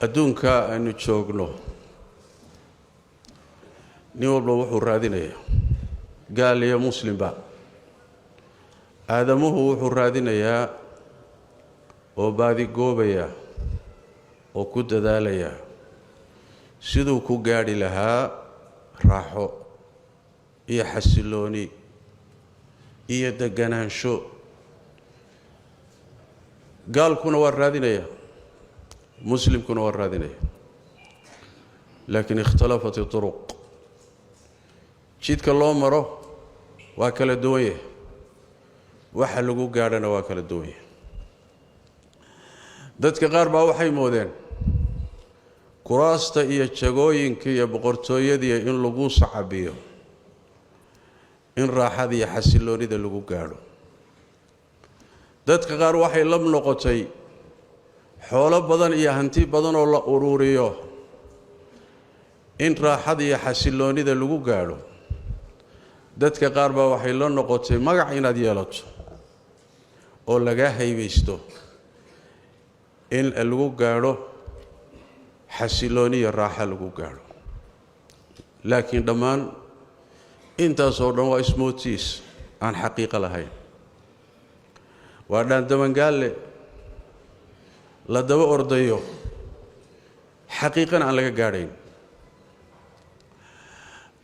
Adduunka aynu joogno, nin walba wuxuu raadinayaa, gaal iyo muslimba, aadamuhu wuxuu raadinayaa oo baadigoobayaa oo ku dadaalayaa siduu ku gaadhi lahaa raaxo iyo xasilooni iyo deganaansho. Gaalkuna waa raadinayaa, muslimkuna waa raadinaya, laakiin ikhtalafat turuq, jidka loo maro waa kala duwan yahay, waxa lagu gaadhana waa kala duwan yahay. Dadka qaar baa waxay moodeen kuraasta iyo jagooyinka iyo boqortooyadiiyo in lagu sacabiyo in raaxada iyo xasiloonida lagu gaadho. Dadka qaar waxay la noqotay xoolo badan iyo hanti badan oo la uruuriyo in raaxada iyo xasiloonida lagu gaadho. Dadka qaar baa waxay la noqotay magac inaad yeelato oo lagaa haybaysto in lagu gaadho xasilooni iyo raaxa lagu gaadho. Laakiin dhammaan intaasoo dhan waa ismootiis aan xaqiiqo lahayn, waa dhaandamangaalle la daba ordayo, xaqiiqana aan laga gaadhayn.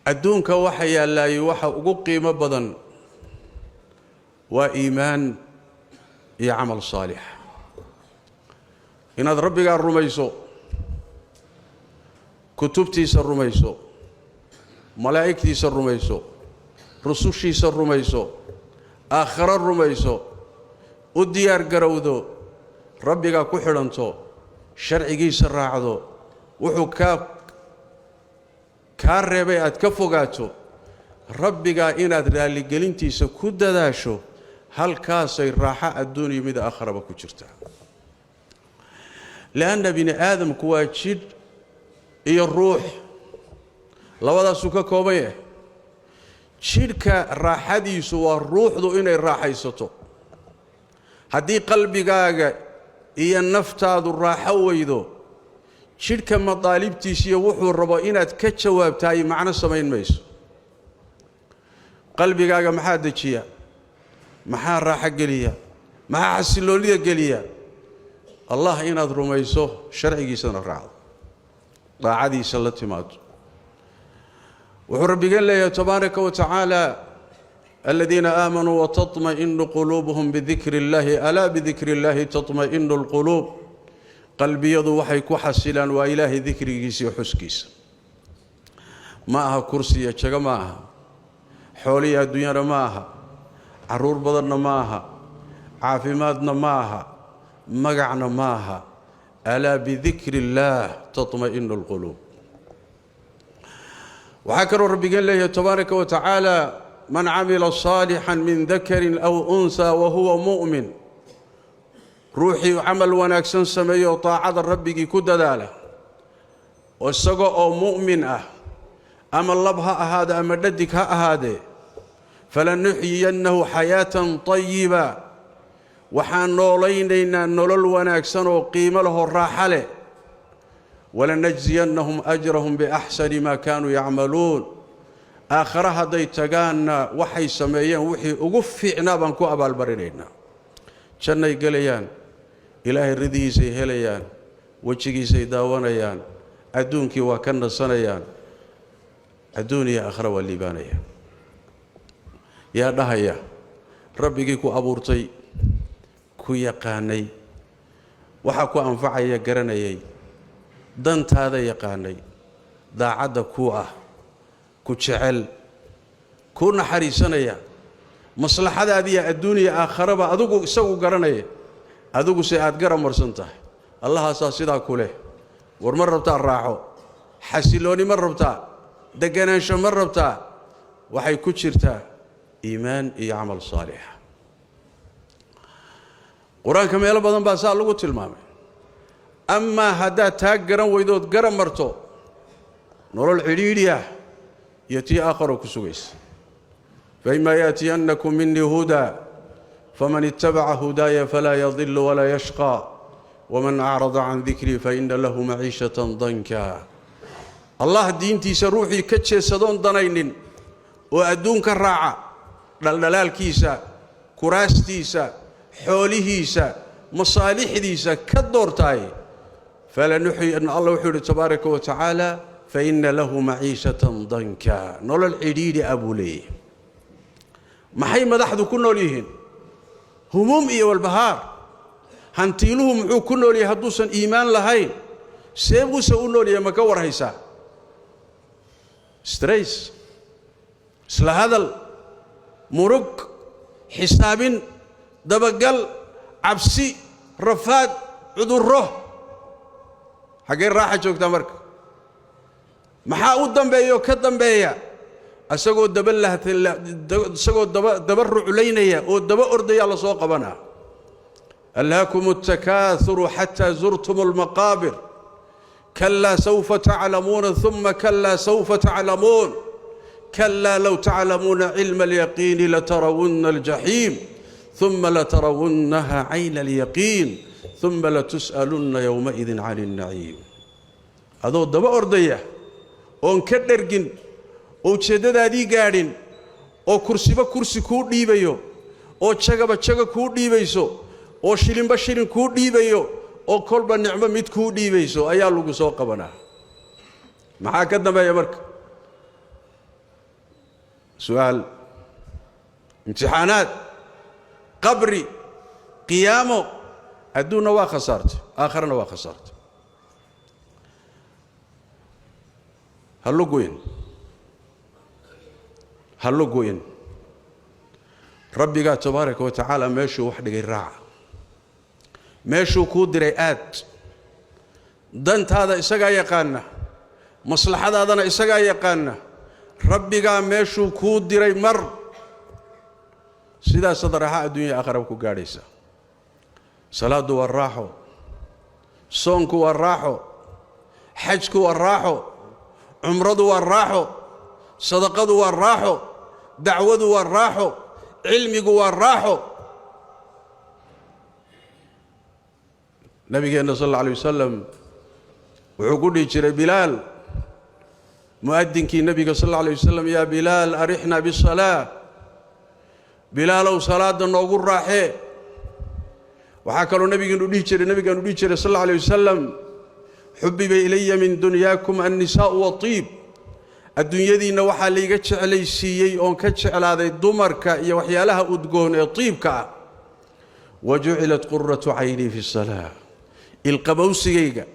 Adduunka waxa yaallaayay waxa ugu qiimo badan waa iimaan iyo camal saalix, inaad Rabbigaa rumayso, kutubtiisa rumayso, malaa'igtiisa rumayso, rusushiisa rumayso, aakharo rumayso, u diyaar garowdo, Rabbigaa ku xidhanto, sharcigiisa raacdo, wuxuu kaa reebay aad ka fogaato, Rabbigaa inaad raalligelintiisa ku dadaasho. Halkaasay raaxo adduun iyo mid aakharaba ku jirtaa, leanna bini aadamku waa jidh iyo ruux, labadaasuu ka kooban yahay. Jidhka raaxadiisu waa ruuxdu inay raaxaysato. Haddii qalbigaaga iyo naftaadu raaxo weydo, jidhka madaalibtiisiiyo wuxuu rabo inaad ka jawaabtaay macno samayn mayso. Qalbigaaga maxaa dejiya? Maxaa raaxo geliya? Maxaa xasiloonnida geliya? Allah inaad rumayso, sharcigiisana raacdo, daacadiisa la timaado. Wuxuu Rabbigeen leeyahay tabaaraka wa tacaala: aladiina aamanuu wataطma'inu quluubuhum bidikri اllahi, alaa bidikri اllahi taطma'inu اlquluub. Qalbiyadu waxay ku xasilaan waa Ilaahay dikrigiisa iyo xuskiisa. Ma aha kursi iyo jago, ma aha xooliyo adduunyana, ma aha carruur badanna, ma aha caafimaadna, ma aha magacna, ma aha. Alaa bidikri اllaah taطma'inu اlquluub. Waxaa kaloo Rabbigeen leeyahay tabaaraka wa tacaala: man camila saalixan min dakarin aw unhaa wa huwa mu'min, ruuxii camal wanaagsan sameeyo, taacada Rabbigii ku dadaala, isaga oo mu'min ah, ama lab ha ahaade ama dhadig ha ahaadee, falanuxyiyannahu xayaatan tayiba, waxaan noolaynaynaa nolol wanaagsan oo qiimo lahoo raaxa leh, walanajziyannahum ajrahum biaxsani maa kaanuu yacmaluun. Aakhare hadday tagaanna, waxay sameeyeen wixii ugu fiicnaa baan ku abaalmarinaynaa. Jannay gelayaan, Ilaahay ridihiisay helayaan, wejigiisay daawanayaan, adduunkii waa ka nasanayaan, adduun iyo aakhare waa liibaanaya. Yaa dhahaya Rabbigii ku abuurtay, ku yaqaanay, waxaa ku anfacaya garanayay, dantaada yaqaanay, daacadda kuu ah, ku jecel, kuu naxariisanaya, maslaxadaadiiyo adduun iyo aakharaba adigu isagu garanaya, adiguse aad garab marsan tahay? Allahaasaa sidaa ku leh: war ma rabtaa raaxo, xasilooni ma rabtaa, deganaansho ma rabtaa? Waxay ku jirtaa iimaan iyo camal saalixa. Qur-aanka meelo badan baa saa lagu tilmaamay. Amaa haddaad taa garan weydood garab marto, nolol cidhiidhi ah iyo tii aakharoo ku sugaysa. Faima yaatiyannakum minii hudaa faman ittabaca hudaaya falaa yadilu walaa yashqaa. Waman acrada can dikrii faina lahu maciishatan danka. Allah diintiisa ruuxii ka jeesadoon danaynin oo adduunka raaca, dhaldhalaalkiisa, kuraastiisa, xoolihiisa, masaalixdiisa ka doortaay, falanuxyi, alla wuxuu yidhi tabaaraka wa tacaala, faina lahu maciishatan danka, nolol cidhiidhi ah buu leeyahy. Maxay madaxdu ku nool yihiin? Humuum iyo walbahaar. Hantiiluhu muxuu ku nool yahay hadduusan iimaan lahayn? See buuse u nool yahay? Ma ka war haysaa? Stress, isla hadal, murug, xisaabin, dabagal, cabsi, rafaad, cudurro. Xaggee raaxa joogtaa marka? Maxaa u dambeeya oo ka dambeeya? Isagoo daba isagoo daba daba ruclaynaya oo daba ordaya la soo qabanaa. Alhaakum الtakaaثuru xataa zurtum اlmaqaabir. Kalaa sawfa taclamuuna, ثuma kalaa sawfa taclamuun. Kalaa low taclamuuna cilma اlyaqiini latarawunna اljaxiim, ثuma latarawunnaha cayna اlyaqiin, ثuma latus'alunna yowmaidin can الnaciim. Adoo daba ordaya oon ka dhergin oo ujeeddadaadii gaadhin oo kursiba kursi kuu dhiibayo oo jagaba jago kuu dhiibayso oo shilinba shilin kuu dhiibayo oo kolba nicmo mid kuu dhiibayso ayaa lagu soo qabanaa. Maxaa ka dambeeya marka? Su'aal, imtixaanaad, qabri, qiyaamo. Adduunna waa khasaartay, aakharana waa khasaartay. Ha lugoyn, ha lugoyn. Rabbigaa tabaaraka wa tacaala meeshuu wax dhigay raaca, meeshuu kuu diray aad. Dantaada isagaa yaqaana, maslaxadaadana isagaa yaqaana. Rabbigaa meeshuu kuu diray mar, sidaasaad raaxa adduunya aakhara ku gaadhaysaa. Salaaddu waa raaxo, soonku waa raaxo, xajku waa raaxo, cumradu waa raaxo, sadaqadu waa raaxo, dacwadu waa raaxo, cilmigu waa raaxo. Nabigeenna sal alla alay wasalam wuxuu ku dhihi jiray Bilaal, mu'adinkii nebiga sal alla alay wasalam: yaa Bilaal, arixna bisalaa. Bilaalow, salaadda noogu raaxee. Waxaa kaloo nabigeenu dhihi jiray, nabigaanu dhihi jiray sal alla alay wasalam: xubiba ilaya min dunyaakum annisaa'u watiib. Adduunyadiinna waxaa layga jeclaysiiyey oon ka jeclaaday dumarka iyo waxyaalaha udgoon ee tiibka ah. Wa jucilat quratu caynii fi salaa. Ilqabowsigayga,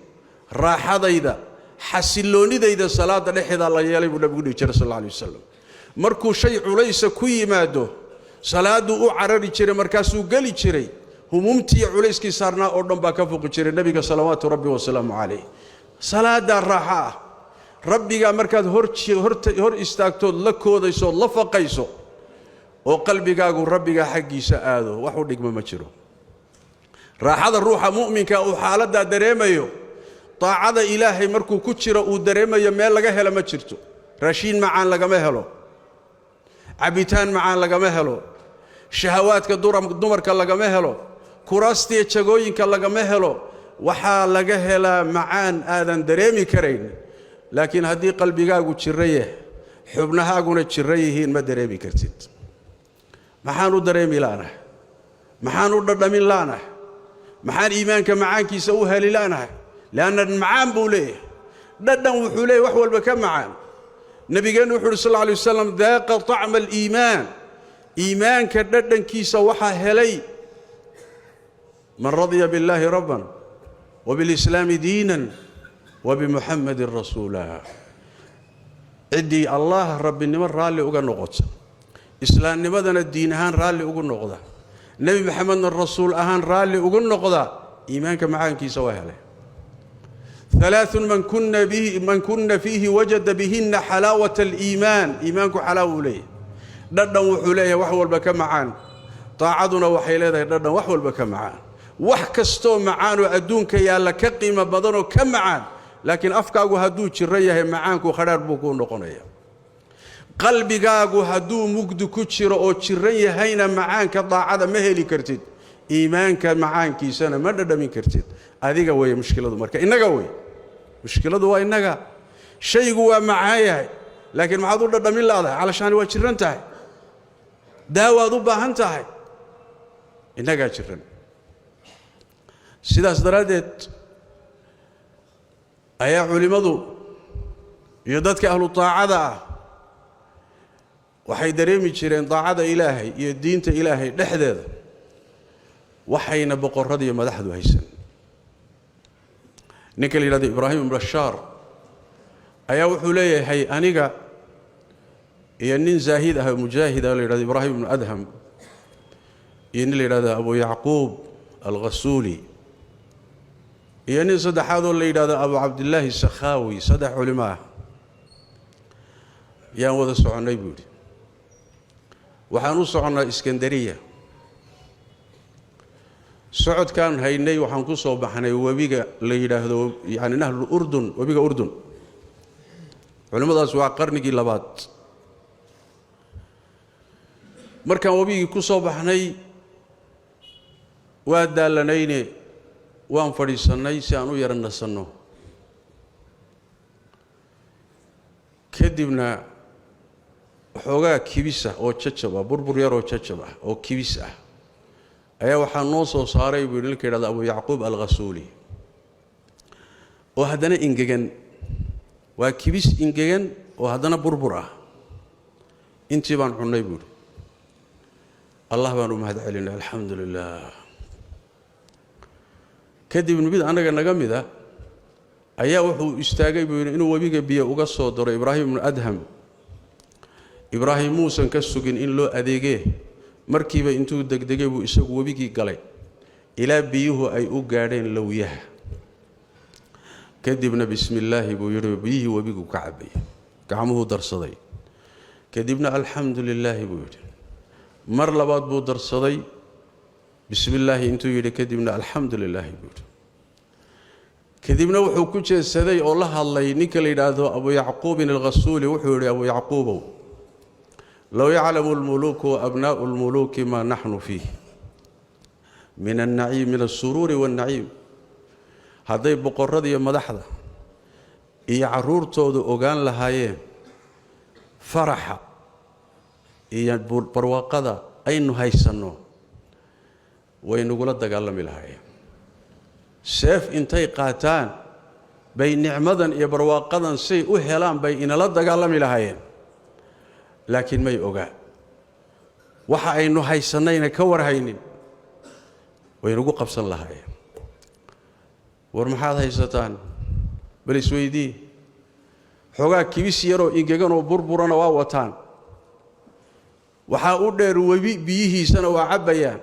raaxadayda, xasilloonnidayda salaadda dhexeedaa la yeelay, buu nabigu dhihi jiray sal alla alay wasalam. Markuu shay culaysa ku yimaado, salaadduu u carari jiray, markaasuu geli jiray. Humuumtiiyo culayskii saarnaa oo dhan baa ka foqi jiray nebiga salawaatu rabbi wasalaamu calayh. Salaaddaa raaxo ah. Rabbigaa markaad hor istaagtood, la koodaysood, la faqayso oo qalbigaagu rabbigaa xaggiisa aado, wax u dhigma ma jiro. Raaxada ruuxa mu'minka uu xaaladdaa dareemayo, daacada Ilaahay markuu ku jiro uu dareemayo, meel laga helo ma jirto. Raashiin macaan lagama helo, cabitaan macaan lagama helo, shahawaadka dumarka lagama helo, kuraastiya jagooyinka lagama helo. Waxaa laga helaa macaan aadan dareemi karayn. Laakiin haddii qalbigaagu jiro yah, xubnahaaguna jiro yihiin, ma dareemi kartid. Maxaan u dareemi la'nahay? Maxaan u dhadhamin la'nahay? Maxaan iimaanka macaankiisa u heli la'nahay? Li'anna macaan buu leeyahay, dhadhan wuxuu leeyahy wax walba ka macaan. Nabigeennu wuxu uhi sal alla alay wasalam: daaqa طacma aliimaan, iimaanka dhadhankiisa waxaa helay, man radya billaahi rabban wbilislaami diinan wabimuxamadin rasuula. Ciddii Allah rabbinimo raalli uga noqota, islaamnimadana diin ahaan raalli ugu noqda, Nebi Maxamedna rasuul ahaan raalli ugu noqda, iimaanka macaankiisa waa helay. Alaaun man kunna fiihi wajada bihinna xalaawata aliimaan. Iimaanku xalaawa uu leeyahay, dhadhan wuxuu leeyahay wax walba ka macaan. Daacaduna waxay leedahay dhadhan wax walba ka macaan, wax kastoo macaanoo adduunka yaalla ka qiimo badanoo ka macaan. Laakiin afkaagu hadduu jiro yahay, macaanku khadhaar buu kuu noqonaya. Qalbigaagu hadduu mugdi ku jiro oo jiran yahayna, macaanka daacada ma heli kartid, iimaanka macaankiisana ma dhadhamin kartid. Adiga weeye mushkiladu, marka innaga wey mushkiladu, waa innaga. Shaygu waa macaan yahay, laakiin maxaad u dhadhamin la'dahay? Calashaani waa jiran tahay, daawaad u baahan tahay. Innagaa jiran. Sidaas daraaddeed ayaa culimmadu iyo dadka ahlu taacada ah waxay dareemi jireen daacada Ilaahay iyo diinta Ilaahay dhexdeeda waxayna boqorrada iyo madaxdu haysan. Ninka la yidhahdo Ibraahim ibn Bashaar ayaa wuxuu leeyahay, aniga iyo nin zaahid ah oo mujaahid ah la yidhahdo Ibraahim ibnu Adham, iyo nin la yidhahdo Abu Yacquub Alghasuuli, iyo nin saddexaadoo la yidhahdo Abu Cabdillaahi Sakhaawi, saddex culimo ah yaan wada soconnay, buu yidhi. Waxaan u soconnaa Iskandariya. Socodkaan haynay waxaan ku soo baxnay webiga la yidhaahdo, yani, nahlu Urdun, webiga Urdun. Culimmadaas waa qarnigii labaad. Markaan webigii ku soo baxnay waa daallanayne, waan fadhiisannay si aan u yara nasanno. Kadibna waxoogaa kibis ah oo jajab ah, burbur yaroo jajab ah oo kibis ah ayaa waxaa noo soo saaray, buu yidhi, ninka yidhahdo Abu Yacquub Alghasuuli, oo haddana ingegan. Waa kibis ingegan oo haddana burbur ah. Intii baan cunnay, buu yidhi. Allah baan u mahad celinay, alxamdu lilah. Kadibna mid annaga naga mid a ayaa wuxuu istaagay, buu yidhi, inuu webiga biyo uga soo daro Ibraahim ibnu Adham. Ibraahim muusan ka sugin in loo adeegee, markiiba intuu degdegay buu isagu webigii galay ilaa biyuhu ay u gaadheen lowyaha. Kadibna bismi illaahi buu yidhi, biyihii webigu ka cabbay, gacmuhuu darsaday. Kadibna alxamdu lilaahi buu yidhi. Mar labaad buu darsaday, bismi illaahi intuu yidhi, kadibna alxamdu lilaahi buu yidhi. Kadibna wuxuu ku jeedsaday oo la hadlay ninka la yidhaahdo Abu Yacquubin Alghasuuli. Wuxuu yidhi, Abu Yacquubow, low yaclamu almuluuku wa abnaa'u lmuluuki maa naxnu fiih min alnaciim, min alsuruuri waannaciim, hadday boqorrada iyo madaxda iyo carruurtoodu ogaan lahaayeen faraxa iyo barwaaqada aynu haysanno, way nagula dagaalami lahaayeen. Seef intay qaataan bay nicmadan iyo barwaaqadan say u helaan bay inala dagaalami lahaayeen, laakiin may ogaa waxa aynu haysannayna ka warhaynin, way nagu qabsan lahaayeen. War maxaad haysataan? Bal isweydii. Xoogaa kibis yaroo ingeganoo burburana waa wataan, waxaa u dheer webi biyihiisana waa cabbayaan,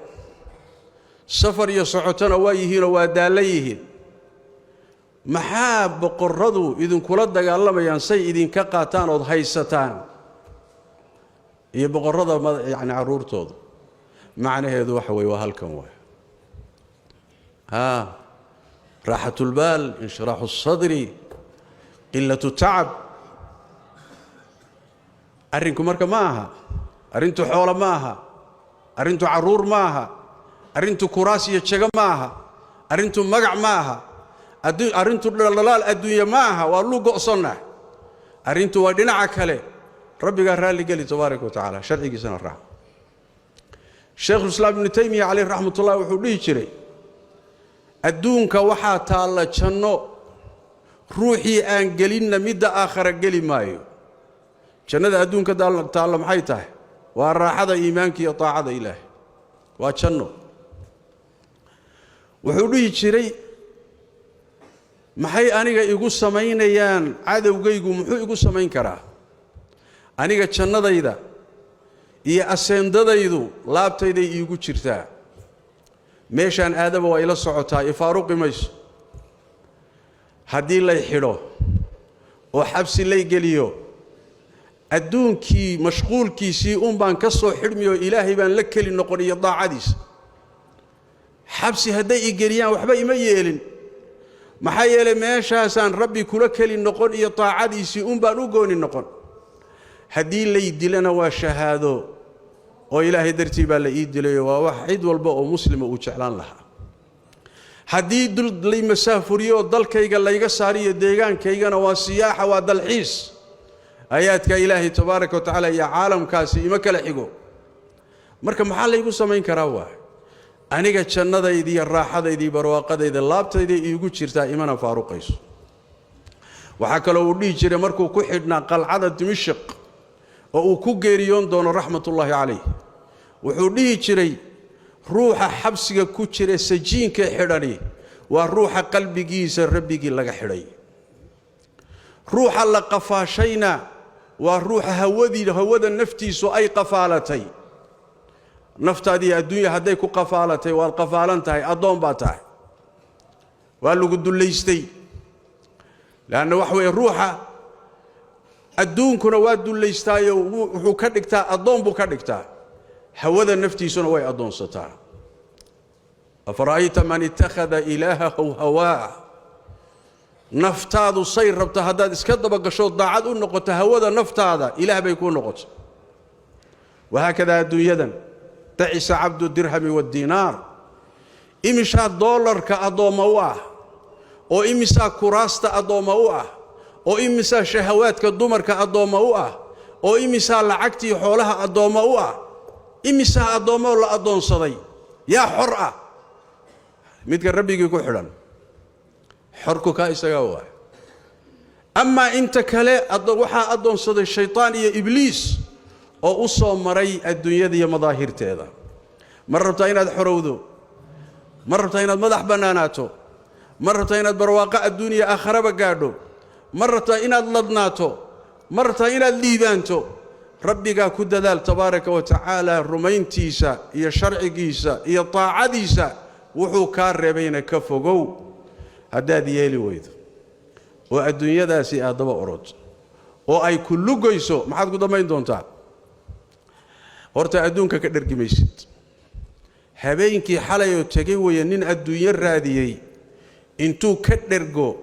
safar iyo socotona waa yihiinoo waa daallan yihiin. Maxaa boqorradu idinkula dagaalamayaan say idinka qaataan ood haysataan, iyo boqorrada yacni carruurtooda? Macnaheedu waxa weeye waa halkan waay. Haa, raaxatulbaal, inshiraaxu sadri, qilatu tacab. Arrinku marka ma aha arrintu xoolo, ma aha arrintu carruur, ma aha arrintu kuraas iyo jago, ma aha arrintu magac, ma aha arrintu dhaldhalaal adduunye, ma aha. Waa lu go'sonna. Arrintu waa dhinaca kale. Rabbigaa raalli geli tabaaraka wa tacaala, sharcigiisana raac. Sheikhulislaam Ibnu Taymiya caleyh raxmatullah wuxuu dhihi jiray, adduunka waxaa taalla janno, ruuxii aan gelinna midda aakhara geli maayo. Jannada adduunka taalla maxay tahay? Waa raaxada iimaanka iyo taacada Ilaahay, waa janno. Wuxuu dhihi jiray, maxay aniga igu samaynayaan? Cadowgaygu muxuu igu samayn karaa? Aniga jannadayda iyo aseendadaydu laabtayday iigu jirtaa. Meeshaan aadaba waa ila socotaa, ifaaruqi mayso. Haddii lay xidho oo xabsi lay geliyo, adduunkii mashquulkiisii un baan ka soo xidhmiyo, Ilaahay baan la keli noqon iyo daacadiisa. Xabsi hadday i geliyaan waxba ima yeelin, maxaa yeelay meeshaasaan Rabbi kula keli noqon iyo daacadiisii un baan u gooni noqon. Haddii lay dilana waa shahaado, oo Ilaahay dartii baa la ii dilayo, waa wax cid walba oo muslima uu jeclaan lahaa. Haddii dul lay masaafuriyo oo dalkayga layga saariyo deegaankaygana waa siyaaxa, waa dalxiis. Aayaadka Ilaahay tabaaraka wa tacaala iyo caalamkaasi ima kala xigo. Marka maxaa laygu samayn karaa? Waa aniga jannadaydi iyo raaxadaydi iyo barwaaqadayda laabtayda iigu jirtaa, imana faaruqayso. Waxaa kaloo uu dhihi jiray markuu ku xidhnaa qalcada Dimashq oo uu ku geeriyoon doono raxmatullaahi calayh, wuxuu dhihi jiray ruuxa xabsiga ku jira sajiinka xidhani waa ruuxa qalbigiisa rabbigii laga xidhay, ruuxa la qafaashayna waa ruuxa hawadii hawada naftiisu ay qafaalatay. Naftaadii adduunya hadday ku qafaalatay, waad qafaalan tahay, addoon baa tahay, waa lagu dullaystay. Leanna waxa weeye ruuxa adduunkuna waa dullaystaayo, wuxuu ka dhigtaa addoon buu ka dhigtaa, hawada naftiisuna way addoonsataa. Afara'ayta man ittakhada ilaahahu hawaah. Naftaadu say rabto haddaad iska dabagasho, daacad u noqoto hawada naftaada, ilaah bay kuu noqoto. Wahaakadaa adduunyadan, tacisa cabdu dirhami waaddiinaar. Imisaa doolarka addoomma u ah, oo imisaa kuraasta addoomma u ah, oo imisaa shahawaadka dumarka addoomma u ah, oo imisaa lacagtii xoolaha addoomma u ah, imisaa addoommoo la addoonsaday. Yaa xor ah? Midka rabbigii ku xidhan xorku kaa isagaa waay. Amaa inta kale waxaa addoonsaday shaytaan iyo Ibliis oo u soo maray adduunyada iyo madaahirteeda. Ma rabtaa inaad xorowdo? Ma rabtaa inaad madax bannaanaato? Ma rabtaa inaad barwaaqo adduuniya aakharaba gaadho? Ma rabtaa inaad ladnaato? Ma rabtaa inaad liibaanto? Rabbigaa ku dadaal tabaaraka wa tacaala, rumayntiisa iyo sharcigiisa iyo taacadiisa, wuxuu kaa reebayna ka fogow. Haddaad yeeli weydo oo adduunyadaasi aad daba orod oo ay ku lugayso, maxaad ku dambayn doontaa? Horta adduunka ka dhergi maysid. Habeenkii xalayoo tegay weeye nin adduunyo raadiyey intuu ka dhergo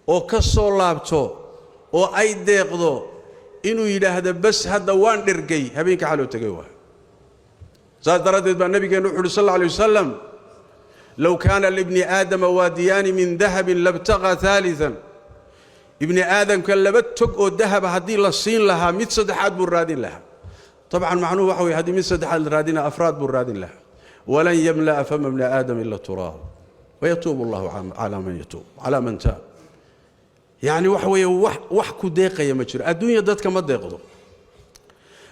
oo ka soo laabto oo ay deeqdo inuu yidhaahdo bas, hadda waan dhergay. Habeenkii xalayoo tegay waay. Saas daraaddeed baa nabigeennu wuxu uhi sal alla alay wasalam: low kaana libni aadama waadiyaani min dahabin labtaqa haalian. Ibni aadamka laba tog oo dahaba haddii la siin lahaa, mid saddexaad buu raadin lahaa. Dabcan macnuhu waxa weye haddii mid saddexaad la raadina, afraad buu raadin lahaa. Walan yamla'a fama bni aadam ila turaab wayatuubu allahu calaa man yatuub, calaa man taab. Yacni waxa weeye wax ku deeqaya ma jiro. Adduunya dadka ma deeqdo.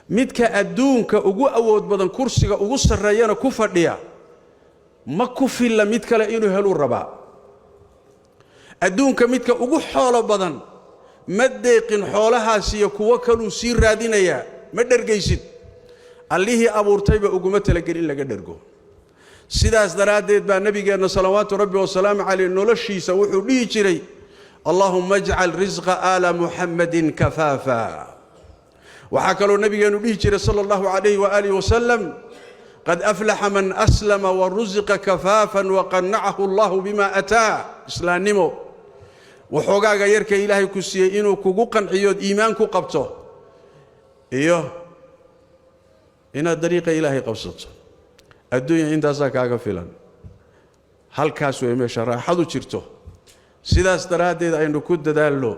Midka adduunka ugu awood badan, kursiga ugu sarreeyana ku fadhiya, ma ku filla, mid kale inuu heluu rabaa. Adduunka midka ugu xoolo badan ma deeqin, xoolahaasiyo kuwo kaluu sii raadinayaa. Ma dhergaysid. Allihii abuurtayba uguma talagelin in laga dhergo. Sidaas daraaddeed baa nabigeenna salawaatu rabbi wasalaamu caleyh noloshiisa wuxuu dhihi jiray: allaahumma ajcal risqa aala Muxammadin kafaafa. Waxaa kaloo nabigeennu dhihi jiray sala allahu calayhi waaalih wasalam: qad aflaxa man aslama warusiqa kafaafan waqannacahu allahu bima ataa. Islaannimo waxoogaaga yarka Ilaahay ku siiyey inuu kugu qanciyood iimaan ku qabto iyo inaad dariiqa Ilaahay qabsato, adduunya intaasaa kaaga filan. Halkaas way meesha raaxadu jirto. Sidaas daraaddeed aynu ku dadaalno.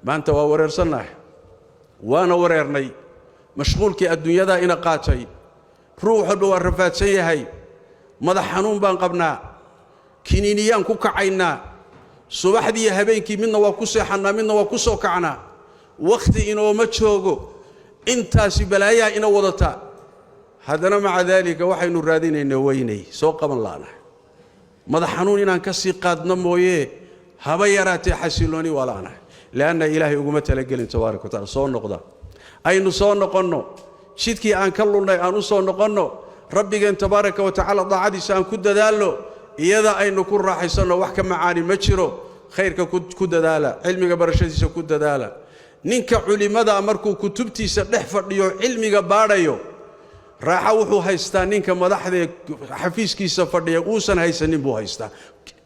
Maanta waa wareersannahay, waana wareernay. Mashquulkii adduunyadaa ina qaatay, ruux walba waa rafaadsan yahay. Madax xanuun baan qabnaa, kiniiniyaan ku kacaynaa. Subaxdii iyo habeenkii midna waa ku seexannaa, midna waa ku soo kacnaa. Wakhti inooma joogo, intaasi balaayaha ina wadata. Haddana maca daalika waxaynu raadinaynaa weynay soo qaban la'nahay. Madax xanuun inaan ka sii qaadno mooyee, haba yaraatee xasilooni waa la'nahay, lianna Ilaahay uguma talagelin tabaaraka wa tacala. Soo noqda, aynu soo noqonno jidkii aan ka lunnay, aan u soo noqonno rabbigeen tabaaraka wa tacaala, daacadiisa aan ku dadaalno, iyada aynu ku raaxaysanno. Wax ka macaani ma jiro. Khayrka ku dadaala, cilmiga barashadiisa ku dadaala. Ninka culimmada markuu kutubtiisa dhex fadhiyo, cilmiga baadhayo, raaxo wuxuu haystaa ninka madaxdee xafiiskiisa fadhiya uusan haysanin buu haystaa.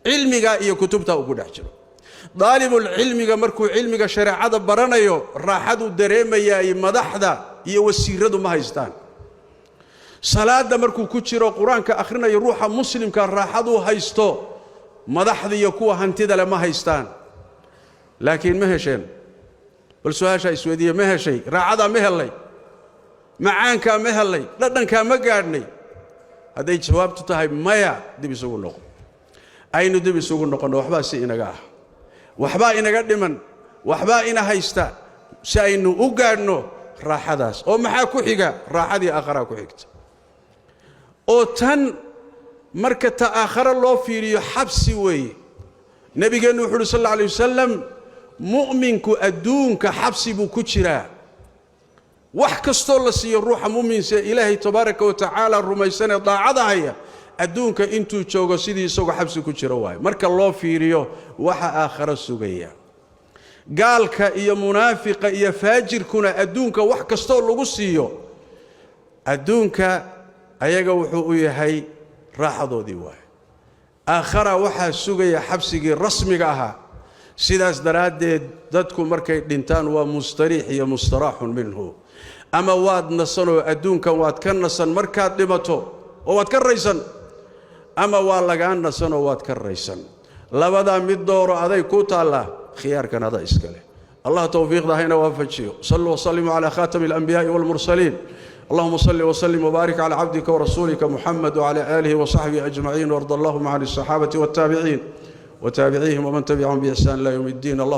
Cilmiga iyo kutubta uu ku dhex jiro, daalibulcilmiga markuu cilmiga shareecada baranayo, raaxaduu dareemayaay madaxda iyo wasiiradu ma haystaan. Salaadda markuu ku jiro, qur-aanka akhrinayo, ruuxa muslimka raaxaduu haysto Madaxda iyo kuwa hantida leh ma haystaan. Laakiin ma hesheen? Bal su-aashaa isweydiiye, ma heshay? Raacadaa ma hellay? Macaankaa ma hellay? Dhadhankaa ma gaadhnay? Hadday jawaabtu tahay maya, dib isugu noqo. Aynu dib isugu noqonno. Waxbaa si inaga ah, waxbaa inaga dhiman, waxbaa ina haysta si aynu u gaadhno raaxadaas. Oo maxaa ku xiga? Raaxadii aakharaa ku xigta. Oo tan marka ta aakhare loo fiiriyo xabsi weeye. Nebigeennu wuxu uhi sal alla alay wasalam, mu'minku adduunka xabsi buu ku jiraa. Wax kastoo la siiyo ruuxa mu'minse Ilaahay tabaaraka wa tacaala rumaysanee daacada haya, adduunka intuu joogo sidii isagoo xabsi ku jiro waayo, marka loo fiiriyo waxa aakharo sugaya. Gaalka iyo munaafiqa iyo faajirkuna adduunka wax kastoo lagu siiyo, adduunka ayaga wuxuu u yahay raaxadoodii waayo. Aakhara waxaa sugaya xabsigii rasmiga ahaa. Sidaas daraaddeed dadku markay dhintaan waa mustariix iyo mustaraaxun minhu. Ama waad nasanoo adduunkan waad ka nasan markaad dhimato oo waad ka raysan, ama waa lagaa nasanoo waad ka raysan. Labadaa mid dooro, aday kuu taallaa, khiyaarkan adaa iska leh. Allah towfiiqda hayna waafajiyo. Saluu wasallimuu calaa khaatami alanbiyaa'i waalmursaliin. اللهم صل وسلم وبارك على عبدك ورسولك محمد وعلى آله وصحبه أجمعين، وارض اللهم عن الصحابة والتابعين وتابعيهم ومن تبعهم بإحسان إلى يوم الدين. الله.